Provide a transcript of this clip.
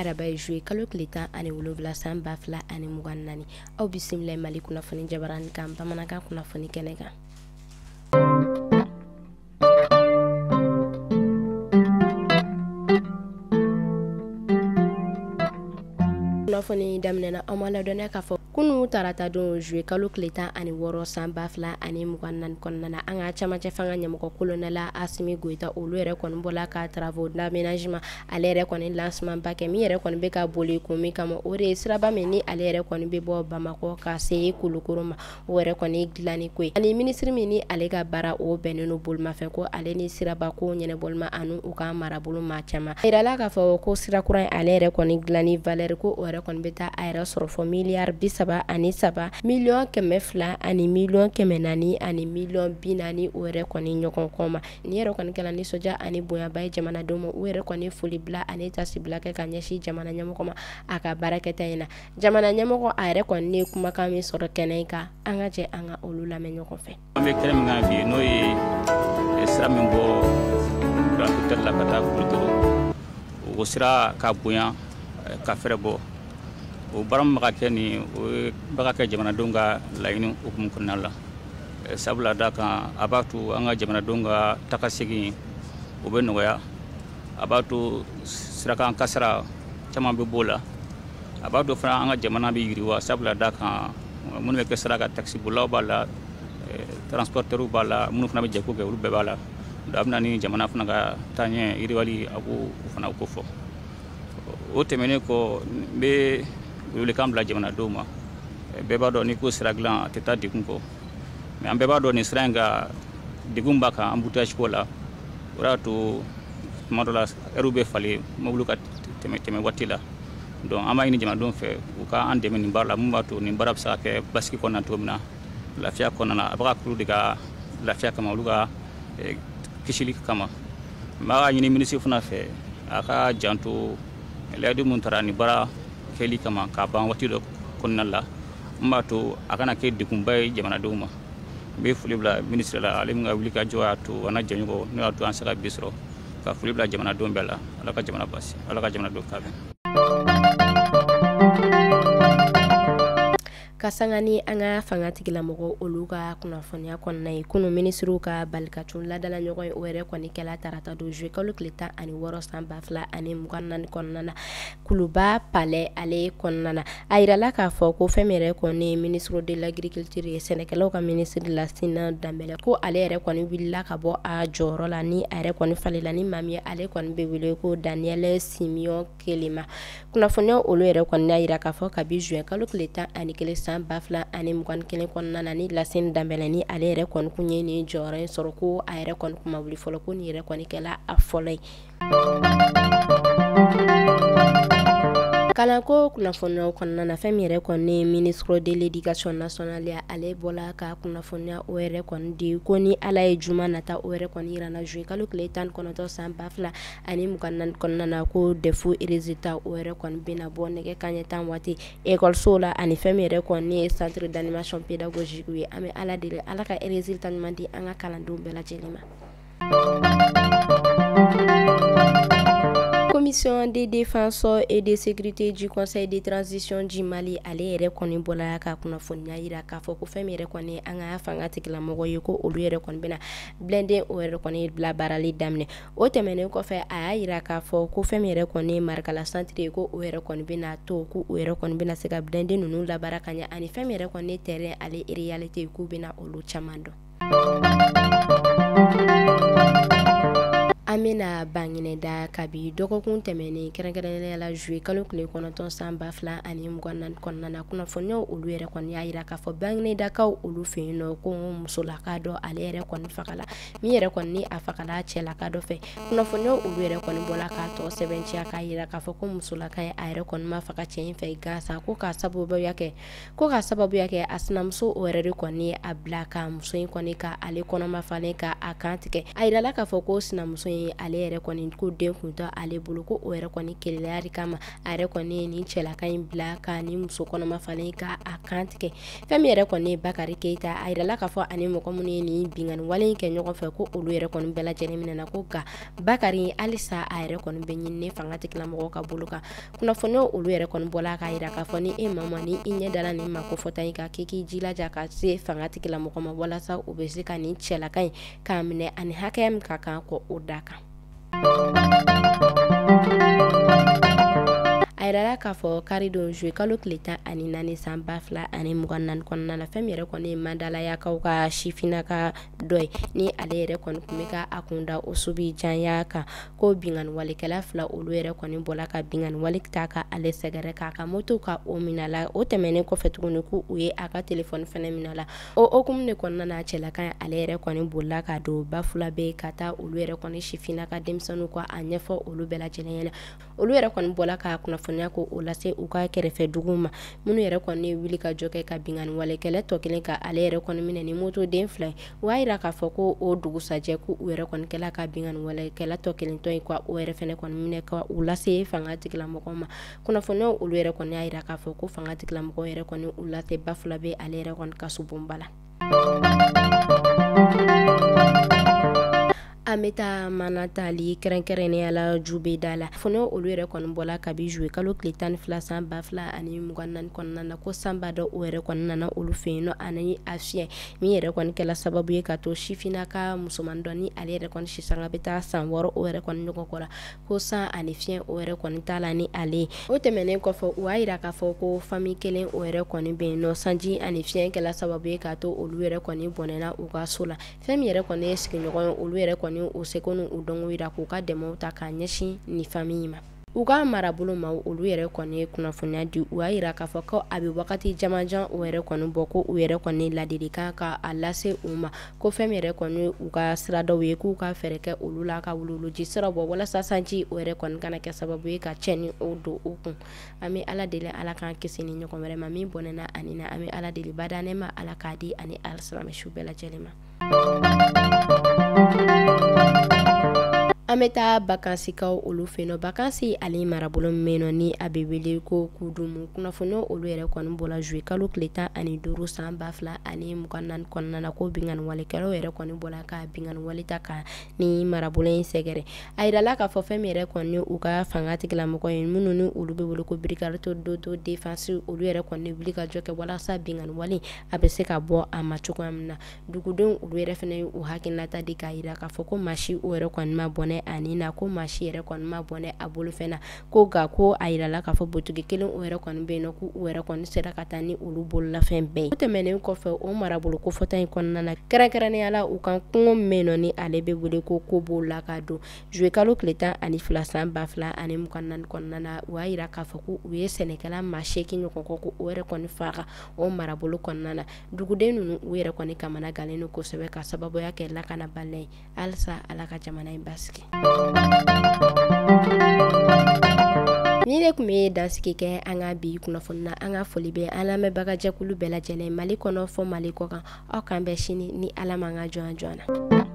araba ye juillet kalo tile 17 san 2024. Aw bisimila Mali kunnafoni jabarani kan bamanankan kunnafoni kɛnɛ kan. Kunnafoni daminɛna aw ma ladɔnniya k'a fɔ kunun tarata don juillet kalo tile 16 san 2024 kɔnɔna na, an ka camancɛ fanga ɲɛmɔgɔ colonel Asimi Goyita olu yɛrɛ kɔni bɔla ka travaux d'aménagement ale yɛrɛ kɔni lancement ba kɛ, min yɛrɛ kɔni bɛ ka boli kun min kama, o de ye siraba min ni ale yɛrɛ kɔni bɛ bɔ Bamakɔ ka se Kulukoro ma, o yɛrɛ kɔni dilanni ko ye. Ani minisiri min ni ale ka baara o bɛnnen don bolimafɛn ko ale ni siraba ko ɲɛnabɔli ma ani u ka marabolo maa caman. A yirala k'a fɔ ko sira kura in ale yɛrɛ kɔni dilanni valeur ko o yɛrɛ kɔni bɛ taa a yɛrɛ sɔrɔ fɔ miliyari 33 miliyɔn 200 ani miliyɔn 400 ani miliyɔn 40 o yɛrɛ kɔni ɲɔgɔn kɔ ma. Nin yɛrɛ kɔni kɛla nisɔndiya ani bonyaba ye jamanadenw ma, u yɛrɛ kɔni foli bila ani tasibila kɛ ka ɲɛsin jamana ɲɛmɔgɔ ma a ka baarakɛta in na. Jamana ɲɛmɔgɔ a yɛrɛ kɔni ye kumakan min sɔrɔ kɛnɛ in kan, an ka jɛ an ka olu lamɛn ɲɔgɔn fɛ. An bɛ kɛnɛ min kan bi, n'o ye sira min bɔ Grand Hôtel la ka taa Kulukoro, o sira ka bonya ka fɛrɛ bɔ. O baara min bɛ ka kɛ nin, o bɛ ka kɛ jamanadenw ka laɲini hukumu kɔnɔna la. Sabula da kan a b'a to an ka jamanadenw ka taga segin o bɛ nɔgɔya, a b'a to sirakan kasara caman bɛ b'o la, a b'a to fana an ka jamana bɛ yiriwa. Sabula da kan minnu bɛ kɛ sira kan, takisibolilaw b'a la, transporteurs b'a la, minnu fana bɛ jago kɛ olu bɛɛ b'a la. Donc a bɛ na ni jamana fana ka taaɲɛ yiriwali, a b'o fana ko fɔ. O tɛmɛnen kɔ, n bɛ welekan bila jamanadenw ma. Bɛɛ b'a dɔn n'i ko sira dilan a tɛ taa degun kɔ, mais an bɛɛ b'a dɔn nin sira in ka degun b'a kan embouteillage ko la. O de y'a to tuma dɔ la heure bɛ falen mobili ka tɛmɛ waati la. Donc an b'a ɲini jamanadenw fɛ u ka an dɛmɛ nin baara la, mun b'a to nin baara bɛ se ka kɛ basigi kɔnɔna cogo min na, lafiya kɔnɔna na. A bɛ ka kulu de ka lafiya kama, olu ka kisili kama. N b'a ɲini minisiri fana fɛ a ka janto layidu mun taara nin baara kɛli kama k'a ban waati dɔ kɔnɔna la, n b'a to a kana kɛ degunba ye jamanadenw ma. N bɛ foli bila minisiri la, ale min ka wuli ka jɔ y'a to an n'a jɛɲɔgɔn n'o y'a to an se ka bi sɔrɔ, ka foli bila jamanadenw bɛɛ la. Ala ka jamana basi, Ala ka jamanadenw ka bɛn. Ka sanga ni an ka fanga tigilamɔgɔw olu ka kunnafoniya kɔnɔna ye, kunun minisiriw ka balikacun ladala ɲɔgɔn ye o yɛrɛ kɔni kɛla tarata don juillet kalo tile 16 san 2024 kɔnɔna na Kuluba Palais ale kɔnɔna na. A yirala k'a fɔ ko fɛn min yɛrɛ kɔni ye ministre de l'agriculture ye, sɛnɛkɛlaw ka ministre Lasina Danbɛlɛ, ko ale yɛrɛ kɔni wulila ka bɔ a jɔyɔrɔ la, ni a yɛrɛ kɔni falela ni maa min ye, ale kɔni bɛ wele ko Daniel Simeon Kelema. Kunnafoniya olu yɛrɛ kɔni y'a yira k'a fɔ kabi juin kalo tile 11 san 2021 kɔnɔna na, ni Lasina Danbɛlɛ ni ale yɛrɛ kɔni kun ye nin jɔyɔrɔ in sɔrɔ, ko a yɛrɛ kɔni kun ma wuli fɔlɔ, ko nin yɛrɛ kɔni kɛla a fɔlɔ ye. Kalanko kunnafoniyaw kɔnɔna na, fɛn min yɛrɛ kɔni ye ministre de l'éducation nationale ye, ale bɔla ka kunnafoniya o yɛrɛ kɔni di ko ni Ala ye juma nata o yɛrɛ kɔni yira na juillet kalo tile 19 san 2024 kɔnɔna na, ko DEF résultat o yɛrɛ kɔni bɛna bɔ nɛgɛ kanɲɛ 10 waati ekɔlisow la, ani fɛn min yɛrɛ kɔni ye centre d'animation pédagogique ye. An bɛ Ala deli Ala ka résultat ɲuman di an ka kalandenw bɛɛ lajɛlen ma. Commission de défense et de sécurité du Conseil de transition du Mali ale yɛrɛ kɔni bɔla ka kunnafoniya yira k'a fɔ ko fɛn min yɛrɛ kɔni an ka fanga tigilamɔgɔ ye, ko olu yɛrɛ kɔni bɛna blindé o yɛrɛ kɔni bila baarali daminɛ. O tɛmɛnen kɔfɛ, a y'a yira k'a fɔ ko fɛn min yɛrɛ kɔni ye Marikala centre ye, ko o yɛrɛ kɔni bɛna to ko o yɛrɛ kɔni bɛna se ka blindé ninnu labaara ka ɲɛ, ani fɛn min yɛrɛ kɔni ye terrain ale réalité k'u bɛna olu caman dɔn. An bɛna Bangineda kabi dɔgɔkun tɛmɛnen kɛrɛnkɛrɛnnenya la juillet kalo tile 9 san 2024 kɔnɔna na, kunnafoniyaw olu yɛrɛ kɔni y'a yira k'a fɔ Banginedakaw olu fɛ yen nɔ ko musolaka dɔ ale yɛrɛ kɔni fagala, min yɛrɛ kɔni ni a fagala cɛlaka dɔ fɛ. Kunnafoniyaw olu yɛrɛ kɔni bɔla k'a tɔ sɛbɛntiya k'a yira k'a fɔ ko musolaka ye a yɛrɛ kɔni ma faga cɛ in fɛ gansan, ko k'a sababuya kɛ a sinamuso o yɛrɛ de kɔni a bila ka muso in kɔni ka ale kɔnɔma falen ka a kan tigɛ. A yirala k'a fɔ ko sinamuso in kɔni ale yɛrɛ kɔni ko den kun tɛ ale bolo, ko o yɛrɛ kɔni keleya de kama a yɛrɛ kɔni ye nin cɛlaka in bila ka ni muso kɔnɔma falen ka a kan tigɛ. Fɛn min yɛrɛ kɔni ye Bakari Keyita, a yirala k'a fɔ ani mɔgɔ minnu ye nin binkanni wale in kɛ ɲɔgɔn fɛ, ko olu yɛrɛ kɔni bɛɛ lajɛlen minɛna, ko nka Bakari halisa a yɛrɛ kɔni bɛ ɲini fanga tigilamɔgɔw ka bolo kan. Kunnafoniyaw olu yɛrɛ kɔni bɔla k'a yira k'a fɔ ni e maa ma ni i ɲɛ dala nin ma kofɔta in kan, k'i k'i jilaja ka se fanga tigilamɔgɔ ma walasa u bɛ se ka nin cɛlaka in k'a minɛ ani hakɛya min ka kan k'o da kan. A yirala k'a fɔ karidon juillet kalo tile 14 san 2024 kɔnɔna na, fɛn min yɛrɛ kɔni ye Mandalayakaw ka sifinnaka dɔ ye, ni ale yɛrɛ kɔni tun bɛ ka a kun da o sobi janya kan, ko binkanni walekɛla fila olu yɛrɛ kɔni bɔla ka binkanni wale ta ka ale sɛgɛrɛ k'a ka moto ka o minɛ la. O tɛmɛnen kɔfɛ tuguni, ko u ye a ka telefɔni fɛnɛ minɛ la. O hukumu de kɔnɔna na, cɛlaka in ale yɛrɛ kɔni bolila ka don Bafulabe ka taa olu yɛrɛ kɔni sifinnaka denmisɛnninw ka a ɲɛfɔ olu bɛɛ lajɛlen ɲɛna. Olu yɛrɛ kɔni bɔla ka kunnafoniya ko o lase u ka kɛrɛfɛ duguw ma, minnu yɛrɛ kɔni wuli ka jɔ kɛ ka binkanni walekɛla tɔ kelen ka ale yɛrɛ kɔni minɛ ni moto den fila ye. O y'a yira k'a fɔ ko o dugusajɛ ko u yɛrɛ kɔni kɛla ka binkanni walekɛla tɔ kelen tɔ in ka o yɛrɛ fɛnɛ kɔni minɛ ka u lase fanga tigilamɔgɔw ma. Kunnafoniyaw olu yɛrɛ kɔni y'a yira k'a fɔ ko fanga tigilamɔgɔw yɛrɛ kɔni u lase Bafulabe ale yɛrɛ kɔni kasobonba la. An bɛ taa Manantali kɛrɛnkɛrɛnnenya la Jubeda la. Kunnafoniyaw olu yɛrɛ kɔni bɔla kabi juillet kalo tile 12 san 2024 kɔnɔna na, ko sanba dɔ o yɛrɛ kɔni nana olu fɛ yen nɔ ani a fiɲɛ min yɛrɛ kɔni kɛla sababu ye ka to sifinnaka musoman dɔ ni ale yɛrɛ kɔni sisanga bɛ taa san 6 o yɛrɛ kɔni ɲɔgɔn kɔ la, ko san ani fiɲɛ o yɛrɛ kɔni t'a la ni ale. O tɛmɛnen kɔfɛ, u y'a yira k'a fɔ ko famille kelen o yɛrɛ kɔni bɛ yen nɔ, sanji ani fiɲɛ kɛla sababu ye k'a to olu yɛrɛ kɔni bɔnɛna u ka so la. Fɛn min yɛrɛ kɔni ye sigiɲɔgɔn ye, olu yɛrɛ kɔni u seko n'u dɔnko yira k'u ka dɛmɛw ta k'a ɲɛsin nin famille ma. U ka marabolo ma, olu yɛrɛ kɔni ye kunnafoniya di. U y'a yira k'a fɔ ko a bɛ wagati jamanjan o yɛrɛ kɔni bɔ, ko u yɛrɛ kɔni ladilikan ka a lase u ma, ko fɛn min yɛrɛ kɔni u ka siradaw ye, k'u ka fɛɛrɛ kɛ olu la ka wuluwuluji siraw bɔ walasa sanji o yɛrɛ kɔni kana kɛ sababu ye ka tiɲɛni o don u kun. An bɛ Ala deli Ala k'an kisi ni ɲɔgɔn wɛrɛ ma min bɔnɛna ani na. An bɛ Ala deli bada nɛɛma Ala k'a di ani alisilamɛ su bɛɛ lajɛlen ma. An bɛ taa bakansikaw olu fɛ yen nɔ. Bakansi ale marabolo min bɛ yen nɔ ni a bɛ wele ko Kudumu. Kunnafoniyaw olu yɛrɛ kɔni bɔla juillet kalo tile 15 san 2024 kɔnɔna na, ko binkanni walekɛlaw yɛrɛ kɔni bɔla ka binkanni wale ta ka ni marabolo in sɛgɛrɛ. A yirala k'a fɔ fɛn min yɛrɛ kɔni u ka fanga tigilamɔgɔ ye, minnu ni olu bɛ wele ko brigade d'autodéfense, olu yɛrɛ kɔni wuli ka jɔ kɛ walasa binkanni wale a bɛ se ka bɔ a ma cogoya min na. Dugudenw olu yɛrɛ fɛnɛ ye u hakilinata di k'a yira k'a fɔ ko maa si o yɛrɛ kɔni ma bɔnɛ ani na, ko maa si yɛrɛ kɔni ma bɔnɛ a bolofɛn na, ko nka ko a yirala k'a fɔ butigi kelen o yɛrɛ kɔni bɛ yen nɔ, k'u yɛrɛ kɔni sera ka taa ni olu bololafɛn bɛɛ ye. O tɛmɛnen kɔfɛ, o marabolo kofɔta in kɔnɔna na, kɛrɛnkɛrɛnnenya la u kan kungo min bɛ yen nɔ ni ale bɛ wele ko Kobo la ka don juillet kalo tile 12 san 2024 kɔnɔna na, u y'a yira k'a fɔ ko u ye sɛnɛkɛla maa 8 ɲɔgɔn kɔ ko o yɛrɛ kɔni faga o marabolo kɔnɔna na. Duguden ninnu u yɛrɛ kɔni kamana gannen don kosɛbɛ ka sababuya kɛ lakanabaliya ye. Halisa Ala ka jamana in basigi. Ni de tun bɛ dansigi kɛ an ka bi kunnafoni na. An ka foli bɛ an lamɛnbagajɛkulu bɛɛ lajɛlen Mali kɔnɔ fɔ Mali kɔ kan. Aw k'an bɛn sini ni Ala m'an ka jɔn joona.